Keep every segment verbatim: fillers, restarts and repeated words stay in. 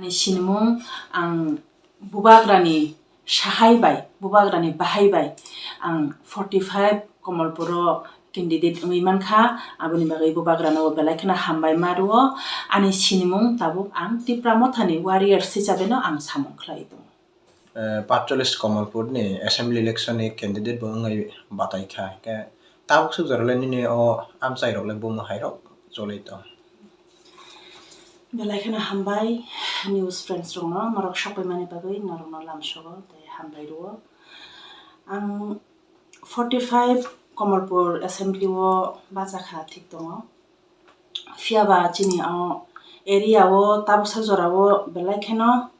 Ani sinimung ang bubagrani sahai bai, bubagrani bahai bai ang forty five Komolpuro candidate wngwi mankha, aboni bagwi bubagrano belai kheno hambai ma rwo. Ani sinimung tabuk ang Tipra Mothani warriors hisabeno ang samung khlai tongo. Eh, patchollis Komolpurni assembly election ni candidate bo wngwi batai kha, hwnkhe tabuk swk jorale nini o amchai rok le bumo hai rok cholwi tong? Belai kheno hambai news friends rokno norok sokoi mani bagwi norokno lamsogo tei hambai rwo. Ang forty five Komolpur assembly o bachakha thik tongo. Phiya ba chini o area o tabuksa jora o belai kheno,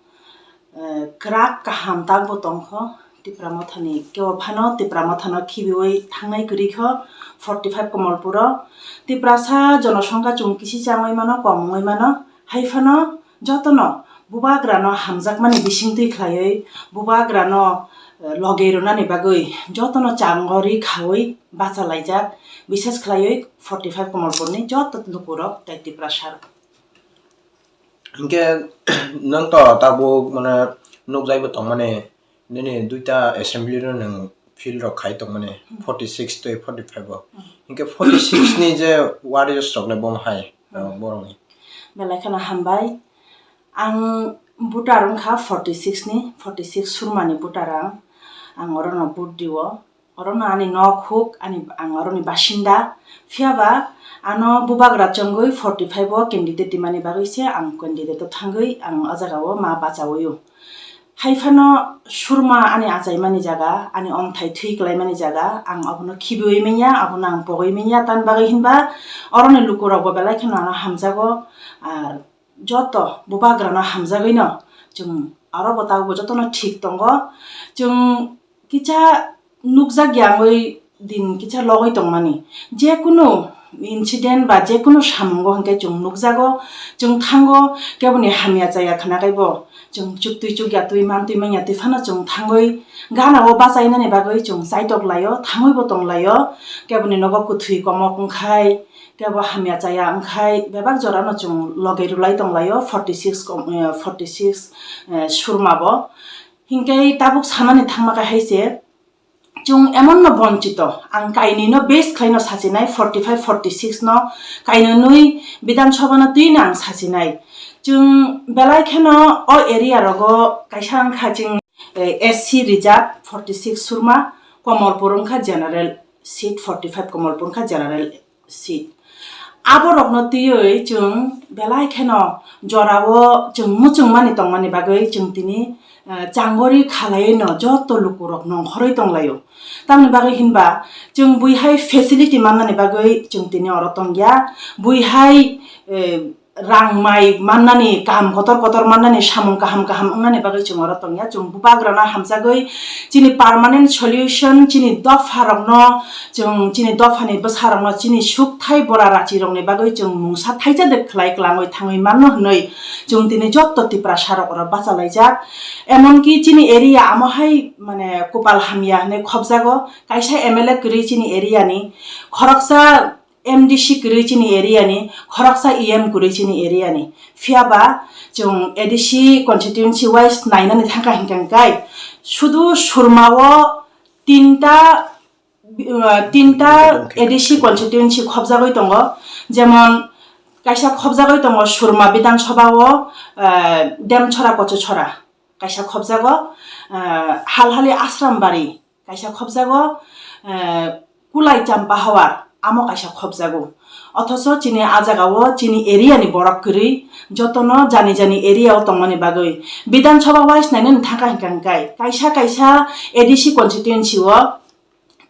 eh, kwrak kaham tak bo tong kho. Tipra Mothani kebo phano Tipra Mothano khibiwi thangnai kwrwi kho forty five Komolpuro. Tiprasa jonosongkha chwng kisi changwi mano, kom wngwi mano. Hai phano jotono bubagrano hamjakmani bisingtwi khlaiwi bubagrano, eh, logi rwnani bagwi jotono changori khawi bachalaijak, bises khlaiwi forty five Komolpurni joto lukurok tei Tiprasa rok. Hinkhe nwng to tabuk mane nukjaibo tongmani nini duita assembly no nwng field rok khai tongmani Hmm. forty six tei forty five o. Hmm. Hinkhe forty six ni je warriors rok le bomo hai, Hmm. uh, borokni. Belai kheno hambai. Ang voter wngkha forty six ni, forty six Surmani voter ang. Ang orono vote diwo. Orono ani nok huk, ani, ang oroni basinda. Phiya ba ano bubagra chongwi forty five o candidate dimani bagwi se ang candidate o thangwi ang o jaga o ma bachawi o. Hai phano Surma ani achaimani jaga, ani ongthai thwi kwlaimani jaga, ang abono khibiwi manya, abono ang pogwi manya, tamni bagwi hinba oroni lukurok bo belai kheno ano hamjago, ar joto bubagrano hamjagwino chwng aro bo tabukbo jotono thik tongo. Chwng kisa nukjak ya wngwi din kisa logwi tongmani. Jekunu incident ba jekunu samungo hwnkhe chwng nukjago, chwng thango, keboni hamya chaya khna kaibo chwng chuktwi chukya twi mantwi manya twi phano chwng thangwi gana o bachainani bagwi chwng chaitok laio, thangwibo tong laio, keboni nogo kwthwi komok wngkhai, kebo hamya chaya wngkhai bebak jorano chwng logi rwlai tong laio forty six kom-, eh, forty six, eh, Surma bo. Hinkhe tabuk samani thangma khe hai se, chwng emon no bonchito, ang kainwi no base khlai no sachinai, forty five, forty six no kainwi Bidhan Sabha no twi no ang sachinai. Chwng belai kheno o area rogo kaisa wngkha chwng, eh, S C reserve forty six Surma, Komolpur wngkha general seat, forty five Komolpur wngkha general seat. Aborokno twiwi chwng belai kheno jorao chwng muchungmani tongmani bagwi chwng tini, eh, changori khalaiwi no joto lukurok nongkhorwi tonglaio. Tamni bagwi hinba chwng buihai facility mannani bagwi chwng tini oro tongya. Buihai, eh, rang mai mannani, kaham kotor kotor mannani, samung kaham kaham wngnani bagwi chwng oro tongya. Chwng bubagrano hamjagwi chini permanent solution, chini dopharokno, chwng chini dophani bwsarokno chini sukthai bora rachirokni bagwi chwng mungsa thaisa de khlai kwlangwi thangwi manno hwnwi chwng tini jotto Tiprasarok oro bachalaijak. Emonki chini area amo hai mane kopal hamya hwnwi khopjago. Kaisa M L A kwrwi chini area ni, khoroksa M D C kwrwi chini area ni, khoroksa E M kwrwi chini area ni. Phiya ba chwng A D C constituency wise nainani thangkha hinkhe kai sudu Surma o tinta, uh, tinta A D C constituency khopjagwi tongo, jemon kaisa khopjagwi tongo Surma Bidhan Sabha o, uh, Demchora Kochuchora kaisa khopjago, uh, Halhali Ashram Bari kaisa khopjago, eh, Kulai Champa Hawar, amo kaisa khopjago. Othoso chini a jagao chini area ni borok kwrwi, jotono jani jani area o tongmani bagwi Bidhan Sabha wise nainani thangkha hinkha hinkhe kaisa kaisa A D C constituency o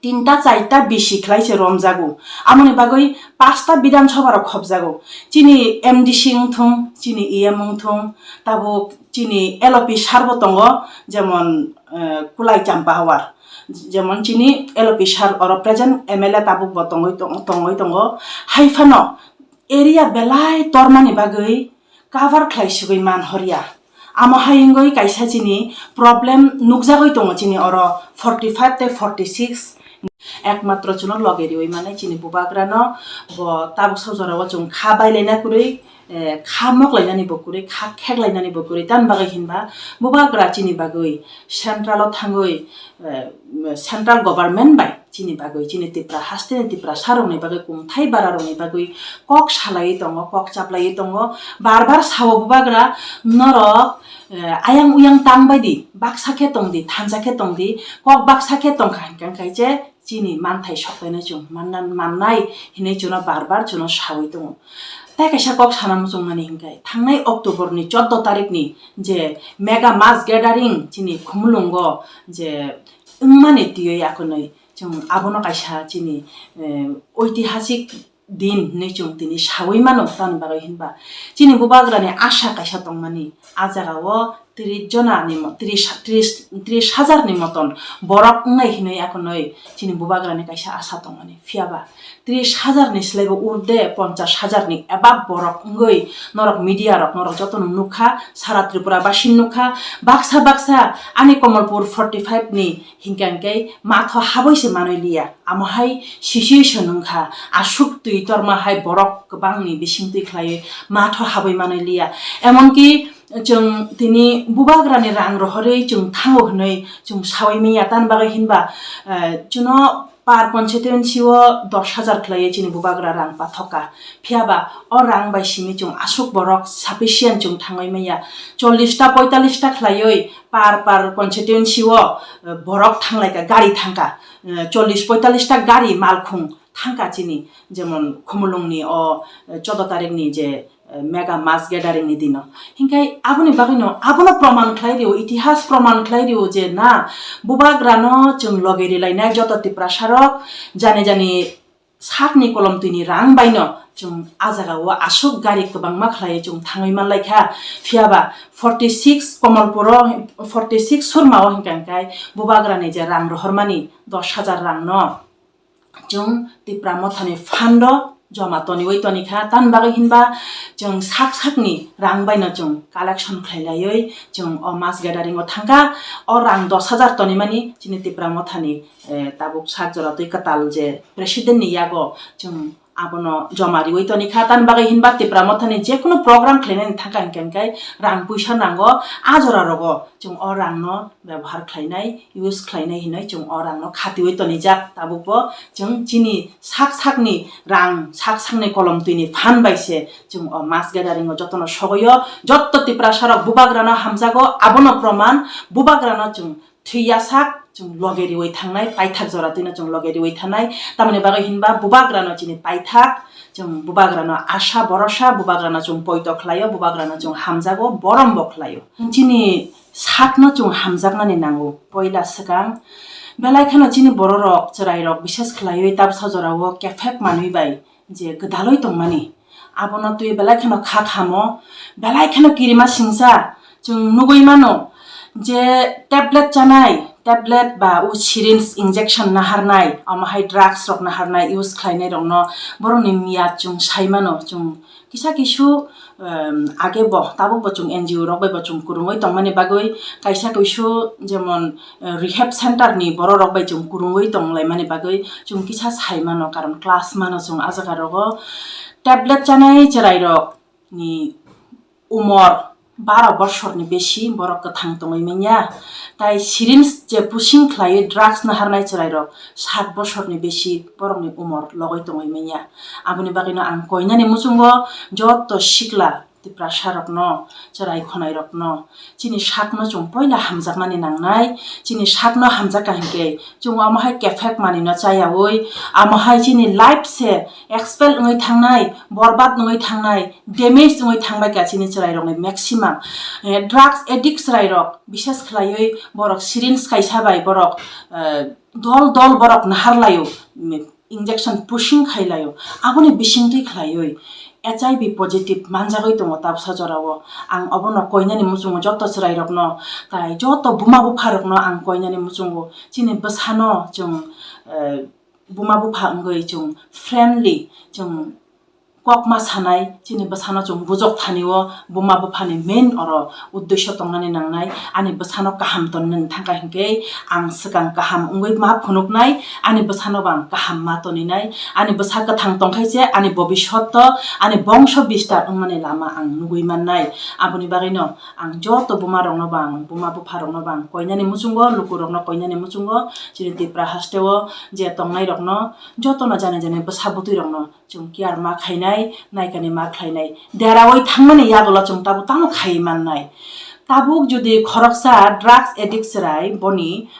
tinta charta bisi khlai se romjago. Amoni bagwi pasta Bidhan Sabha rok khopjago. Chini M D C wngthung, chini E M wngthung, tabuk chini L O P sir bo tongo, jemon, eh, Kulai Champa Hawar. Jemon chini L O P sir oro present M L A tabuk bo tongwi tong-, tongwi tongo. Hai phano area belai tormani bagwi cover khlai sigwi man horya. Amo hai wngwi kaisa chini problem nukjagwi tongo chini oro forty five tei forty six. Ekmatro chwngno loge riwi mane chini bubagrano bo tabuksa jorao chwng kha bailaina kwrwi eh, kha moklainani bo kwrwi, kha kheklainani bo kwrwi. Tamni bagwi hinba bubagra chini bagwi central o thangwi, eh, central government bai chini bagwi, chini Tipra hasteni Tiprasa rokni bagwi, kungthai bara rokni bagwi kok salaiwi tongo, kok chaplaiwi tongo. Bar bar sao bubagra, norok, eh, ayang uyang tang bai di, baksa khe tong di, thansa khe tong di, kok baksa khe tong kha hinkhe, hinkhe je chini manthai soklainai chwng manna, mannai hinwi chwngno bar bar chwngno sawi tongo. Tei kaisa kok sana muchungmani hinkhe, thangnai October ni chordo tarikh ni je mega mass gathering chini Khumulwngo je wngmani twiwi akonwi chwng abono kaisa chini, eh, oitihasik din hinwi chwng tini sawi mano, tamni bagwi hinba chini bubagrani asha kaisa tongmani, a jagao tris jona ni mo-, tris, tris, tris hajar ni moton borok wngnai hinwi akonwi chini bubagrani kaisa asha tongmani. Phiyaba tris hajar ni slaibo urde ponchas hajar ni above borok wngwi norok media rok, norok jotono nukha, sara Tripura basi nukha, baksa baksa ani Kamalpur forty five ni hinkhe hinkhe matho habwi se manwi liya. Amo hai situation wngkha, aswk twi torma hai borok kwbangni bising twi khlaiwi matho habwi manwi liya. Emonki chwng tini bubagrani rang rohorwi chwng thango hwnwi chwng sawi manya, tamni bagwi hinba, eh, chwngno per constituency o dos hajar khlaiwi chini bubagra rang pathoka. Phiyaba o rang bai simi chwng aswk borok sufficient chwng thangwi manya. Chollish ta, poitallish ta khlaiwi per, per constituency o, eh, borok thanglaika, gari thangka, eh, chollish poitallish ta gari malkhung thangka chini, jemon Khumulwng ni o, eh, chordo tarikh ni je, eh, mega mass gathering ni dino. Hinkhe aboni bagwi no, abono proman khlai rio, itihas proman khlai rio je na, bubagra no chwng loge rilainai joto Tiprasa rok, jani jani sakni kolomtwini rang baino chwng a jagao aswk gari kwbangma khlaiwi chwng thangwi manlaikha. Phiyaba forty six Kamalpuro, forty six Surmao hinkha hinkhe bubagrani je rang rohormani dos hajar rangno chwng Tipra Mothani fund o joma toniwi tonikha. Tamni bagwi hinba chwng sak sakni rang baino chwng collection khlailaiwi chwng o mass gathering o thangkha. O rang dos hajar tonimani chini Tipra Mothani eh, tabuk sak jora twi kwtal je president ni yago chwng abono joma riwi tonikha. Tamni bagwi hinba Tipra Mothani jekunu program khlainani thangkha hinkhe hinkhe rang puisa nango, a jora rogo chwng o rangno bebohar khlainai, use khlainai hinwi chwng o rangno khatiwi tonijak. Tabukbo chwng chini sak sakni rang, sak sakni kolomtwini fund bai se chwng o mass gathering o jotono sogoio, jotto Tiprasa rok bubagrano hamjago, abono proman bubagrano chwng thwi yasak chwng loge riwi thangnai, paithak jora twino chwng loge riwi thangnai. Tamoni bagwi hinba bubagrano chini paithak, chwng bubagrano asha borosa, bubagrano chwng poito khlaio, bubagrano chwng hamjago, borombo khlaio. Chini sakno chwng hamjaknani nango. Poila swkang belai kheno chini bororok, chwrairok, bishes khlaiwi tabsa jorao kephek manwi bai je gwdalwi tongmani. Abono twi belai kheno kha khamo, belai kheno kirima singsa chwng nugwi mano je tablet chanai, tablet ba o syringe injection naharnai, omo hai drugs rok naharnai, use khlainai rokno borokni miyat chwng sai mano. Chwng kisa kisu, em, age bo tabuk bo chwng N G O rok bai bo chwng kwrwngwi tongmani bagwi kaisa kisu jemon eh, rehab center ni borok rok bai chwng kwrwngwi tonglaimani bagwi chwng kisa sai mano, karon class mano chwng ah jaga rogo. Tablet chanai chwrai rok ni umor baro bosor ni besi borok kwthang tongwi manya, tai syringe je pushing khlaiwi drugs naharnai chwrai rok sat bosor ni besi borok ni umor logoi tongwi manya. Aboni bagwi no ang koinani muchungo joto sikla Tiprasa rokno, chwrai khonai rokno, chini sakno chwng poila hamjaknani nangnai. Chini sakno hamjakha hinkhe chwng omo hai kephek manwino chayaui, omo hai chini life se expel wngwi thangnai, borbad wngwi thangnai, damage wngwi thangbaikha chini chwrai rokni maximum. Eh, drugs addict chwrai rok, bishes khlaiwi borok syringe kaisa bai borok, eh, dol dol borok naharlaio. injection pushing khai laio, aboni bisingtwi khlaiwi H I V positive manjagwi tongo tabsa jorao. Ang obono koinani muchungo joto chwrairokno, tai joto buma bupharokno ang koinani muchungo, chini bwsano chwng, eh, buma bupha wngwi chwng friendly, chwng kokma sanai, chini bwsano chwng bujok thani o buma buphani main oro uddesyo tongnani nangnai, ani bwsano kaham tongnani thangkha hinkhe ang swkang kaham wngwi ma phunuknai, ani bwsano bo ang kaham ma toninai, ani bwsa kwthang tongkhai se ani bobishoto ani bongso bistar wngmani lama ang nugwi mannai. Aboni bagwino ang joto buma rokno bo ang, buma bupha rokno bo ang koinani muchungo, lukurokno koinani muchungo, chini Tipra hasteo je tongnai rokno jotono jani jani bwsa bwtwi rokno chwng care ma khainai, naikani ma khlainai. Derawi thangmani yagulo chwng tabuk tamo khaiwi mannai. Tabuk jodi khoroksa drugs addict chwrai boni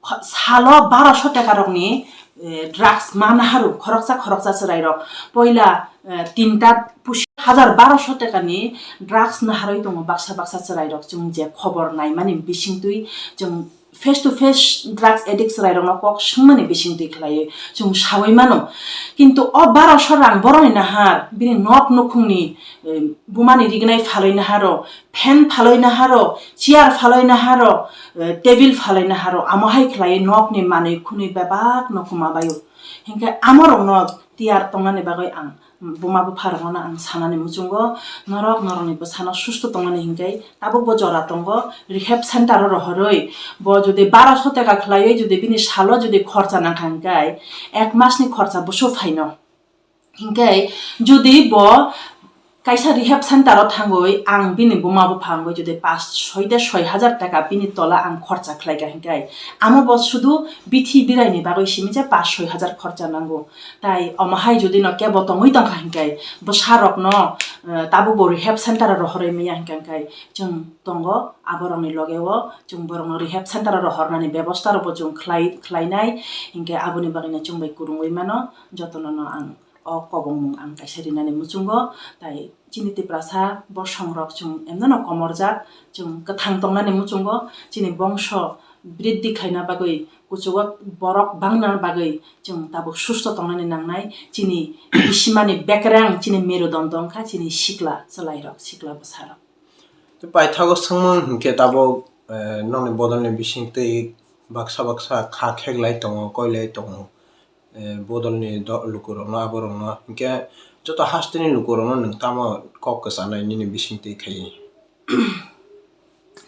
kho-, salo barosho taka rokni, eh, drugs ma naharu khoroksa khoroksa chwrai rok. Poila, eh, tinta pusi hajar barosho taka ni drugs naharwi tongo baksa baksa chwrai rok. Chwng je khobor naimani bisingtwi chwng face to face drugs addict chwrairokno kok swngmani bisingtwi khlaiwi chwng saui mano. Kintu o barosho rang borokni nahar, bini nok nukhungni, eh, bumani rignai phalwi naharo, fan phalwi naharo, chair phalwi naharo, eh, table phalwi naharo, amo hai khlaiwi nokni manwi khwnwi bebak no kwma baio. Hinkhe amorokno tiyar tongnani bagwi ang buma bupharokno ang sanani muchungo, norok norokni bwsano susto tongnani hinkhe tabukbo jora tongo, rehab center o rohorwi bo jodi barosho taka khlaiwi jodi bini salo jodi khorcha nangkha hinkhe ek masni khorcha buso phaino. Hinkhe jodi bo kaisa rehab center o thangwi ang bini buma bupha wngwi jodi pas soi de soi hajar taka bini tola ang khorcha khlaikha hinkhe amo bo sudu bithi biraini bagwi simi je pas soi hajar khorcha nango. Tai omo hai jodi no kebo tongwi tongkha hinkhe bwsarokno, eh, tabukbo rehab center o rohorwi manya hinkhe, hinkhe chwng tongo aborokni logeo, chwng borokno rehab center o rohornani bebosta rokbo chwng khlai, khlainai. Hinkhe aboni bagwino chwng bai kwrwngwi mano, jotono no ang o kobongmung ang kaisa rinani muchungo. Tai chini Tiprasa bosongrok chwng emnono komorjak, chwng kwthang tongnani muchungo, chini bongso briddhi khlaina bagwi, kuchugo borok bangna bagwi chwng tabuk susto tongnani nangnai. Chini bisimani bekereng chini merudonda wngkha chini sikla chwlairok, sikla bwsarok. Tei paithago swngmung hinkhe tabuk, eh, nokni bodolni bisingtwi baksa baksa kha kheklai tongo, koilai tongo. Eh, bodolni do-, lukurokno, aborokno hinkhe joto hasteni lukurokno nwng tamo kok kwchanai nini bisingtwi khaiwi?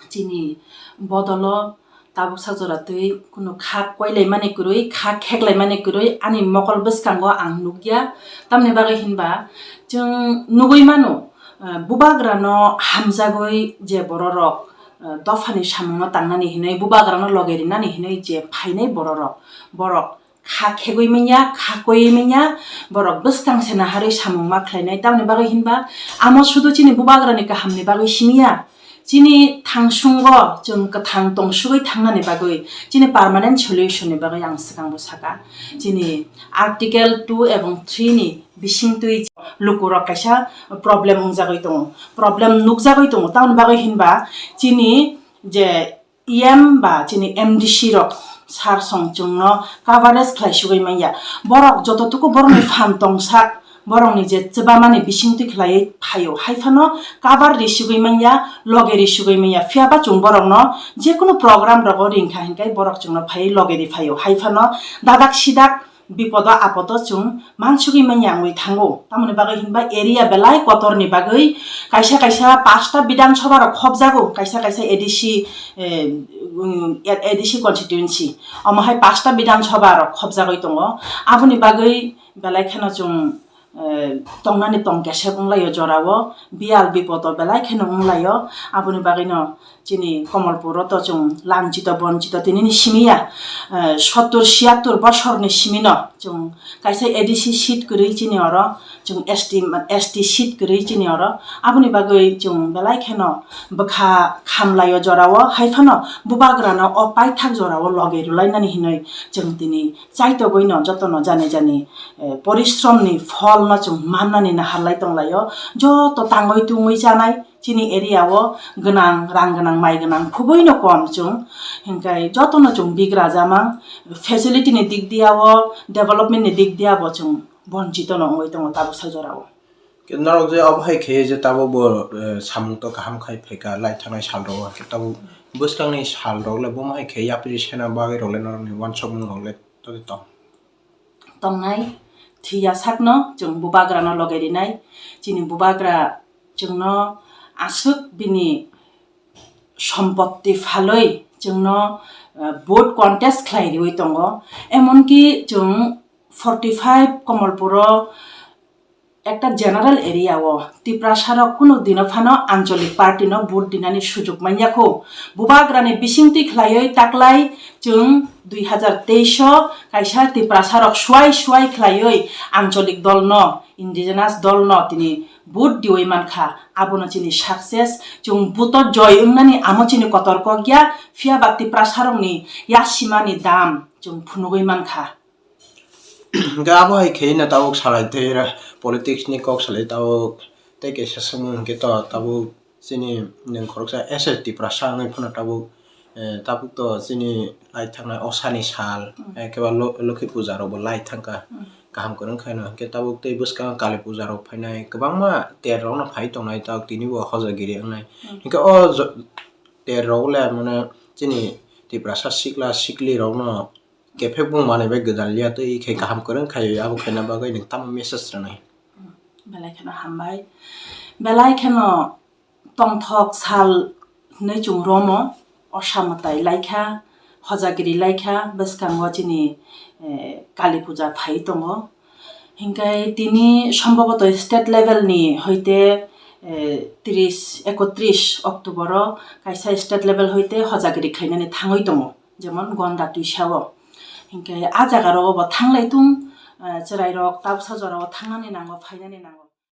Chini bodolo tabuksa jora twi kunu kha koilai mani kwrwi, kha kheklai mani kwrwi ani mokol bwskango ang nukya. Tamni bagwi hinba chwng nugwi mano, eh, bubagrano hamjagwi je bororok, eh, dophani samungno tangnani hinwi, bubagrano loge rinani hinwi je phainai bororok, borok kha khegwi manya, kha koiwi manya, borok bwskang se naharwi samung ma khlainai. Tamni bagwi hinba amo sudu chini bubagrani kahamni bagwi simiya, chini thangsungo chwng kwthang tongsugwi thangnani bagwi, chini permanent solution ni bagwi ang swkangbo saka. Chini Article two ebong three ni bisingtwi lukurok kaisa problem wngjagwi tongo, problem nukjagwi tongo. Tamni bagwi hinba chini je E M ba chini M D C rok sar song chwngno coverage khlai sugwi manya. Borok joto tuku borokni phan tongsak, borokni je chwbamani bisingtwi khlaiwi phaio, hai phano cover ri sugwi manya, loge ri sugwi manya. Phiya ba chwng borokno jekunu program rogo ringkha hinkhe borok chwngno phaiwi loge ri phaio, hai phano dadak sidak bipodo apodo chwng mansugwi manya wngwi thango. Tamoni bagwi hinba area belai kotorni bagwi kaisa kaisa pasta Bidhan Sabha rok khopjago, kaisa kaisa A D C, eh, um, A D C constituency. Omo hai pasta Bidhan Sabha rok khopjagwi tongo. Aboni bagwi belai kheno chwng, eh, tongnani tong kesep wnglaio jorao, biyal bipodo belai kheno wnglaio. Aboni bagwino chini Komolpuro to chwng lanchito bonchito tinini simiya, eh, sottur siyattur bosorni simino chwng kaisa A D C seat kwrwi chini oro, chwng S T, S T seat kwrwi chini oro. Aboni bagwi chwng belai kheno bwkha khamlaio jorao, hai phano bubagrano o paithak jorao loge rwlainani hinwi chwng tini chaitogwino jotono jani jani, eh, porishromni pholno chwng mannani naharlai tonglaio. Joto tangwi tungwi chanai chini area o gwnang, rang gwnang, mai gwnang khubui no kom chwng, hinkhe jotono chwng bigra jamang, facility ni dik dia o, development ni dik dia bo chwng bonchito no wngwi tongo tabuksa jorao. Norok je obo hai khe je tabuk bo, eh, samung to kaham khai phaikha lai thangnai sal rogo, tabuk bwskangni sal rok le bomo hai khe yapri sena bagwi rok le norokni uansukmung rok le totwi tong. Tongnai, thwi yasakno chwng bubagrano loge rinai. Chini bubagra chwngno aswk bini sompotti phalwi chwngno, eh, vote contest khlai riwi tongo. Emonki chwng forty five Komolpuro ekta general area o Tiprasa rok kunu dino phano ancholik party no vote dinani sujuk manya kho. Bubagrani bisingtwi khlaiwi taklai chwng dui hazar teis o kaisa Tiprasa rok suai suai khlaiwi ancholik dol no, indigenous dol no tini vote diwi mankha. Abono chini success, chwng vote o joy wngnani amo chini kotor kok ya, phiya ba Tiprasa rokni yasimani dam chwng phunugwi mankha. Hwnkhe abo hai khe no tabuk salai tei ra-, politics ni kok salai tabuk tei kaisa swngmung hwnkhe to tabuk chini nwng khoroksa S S Tiprasa wngwi phano tabuk, eh, tabuk to chini lai thangnai Osani sal, Mm. eh, khe ba Lo-, Lokhi puja rok bo lai thangkha. Mm. Kaham kwrwng khaino hwnkhe tabuk tei bwskango Kali puja rok phainai kwbangma ter rok no phai tongnai tabuk tini bo hojagiri wngnai. Mm. Hwnkhe o jo-, ter rok le mane chini Tiprasa sikla sikli rok no kephek bung manwi bai gwdal liya twi khai kaham kwrwng khai abo khaina bagwi nwng tamo message rwnai? Belai kheno hambai. Belai kheno tongthok sal hwnwi chwng romo, osa mwtai laikha, hojagiri laikha, bwskango chini, eh, Kali puja phai tongo. Hinkhe tini sombhoboto state level ni hoite, eh, tris, ekotris October o kaisa state level hoite hojagiri khlainani thangwi tongo. Jemon Gonda twisa o. Hinkhe a jaga rogo bo thanglai tung, eh, chwrai rok tabsa jora o thangnani nango, phainani nango.